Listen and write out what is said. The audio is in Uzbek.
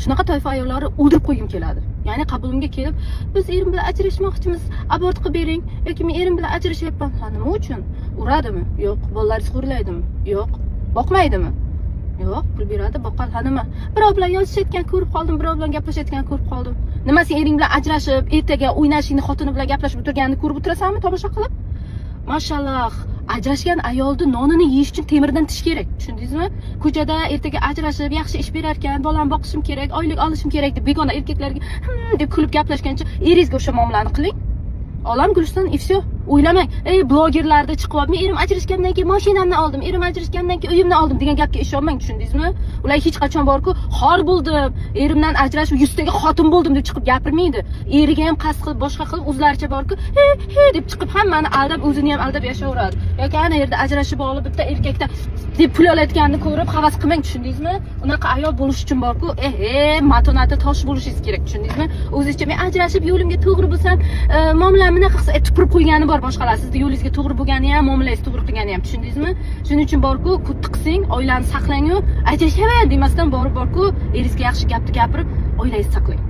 Shunaqa toifa ayollarni o'ldirib qo'ygim keladi. Ya'ni qabulimga kelib, "Biz erim bilan ajrashmoqchimiz, abort qilib bering" yoki "Men erim bilan ajrashyapman." Ha, nima uchun? Uradimi? Yo'q. Bolalaringiz xo'rlaydimi? Yo'q. Boqmaydimi? Yo'q, pul beradi, boqadi. Ha, nima? Birov bilan yozishayotgan ko'rib qoldim, birov bilan gaplashayotgan ko'rib qoldim. Nima, sen ering bilan ajrashib, ertaga o'ynashingni xotini bilan gaplashib o'tirganini ko'rib o'tirasanmi, tomosha qilib? Mashalloh, ajrashgan ayolni nonini yeyish uchun temirdan tish kerak, tushundingizmi? Ko'chada ertaga ajrashib, yaxshi ish berar ekan, bolamni boqishim kerak, oylik olishim kerak deb begona erkaklarga deb kulib gaplashgancha, eringizga o'sha muomalani qiling. Olam guliston и все. O'ylamang, ey, blogerlarda chiqib olib, "Men erim ajrashgandan keyin mashinamni oldim, erim ajrashgandan keyin uyimni oldim" degan gapga ishonmang, tushundingizmi? Ular hech qachon borku, "Xor bo'ldim, erimdan ajrashib, 100 taga xotin bo'ldim" deb chiqib gapirmaydi. Eriga ham qasd qilib, boshqa qilib, o'zlaricha borku, he he deb chiqib, hammani aldab, o'zini ham aldab yashayveradi. Yoki ana yerda ajrashib olib, bitta erkakdan deb pul olayotganini ko'rib havas qilmang, tushundingizmi? Unaqa ayol bo'lish uchun borku, ehe, matonati tosh bo'lishingiz kerak, tushundingizmi? O'zizcha "Men ajrashib, yo'limga to'g'ri bo'lsam, muomalam bunaqa qilsa", tupurib qo'ygani bor boshqalar. Sizni yo'lingizga to'g'ri bo'lgani ham, muomalangiz to'g'ri qilgani ham, tushundingizmi? Shuning uchun borku, kutni qising, oilani saqlangu, "Ajrashaman" demasdan borib borku, eringizga yaxshi gapni gapirib, oilangizni saqlang.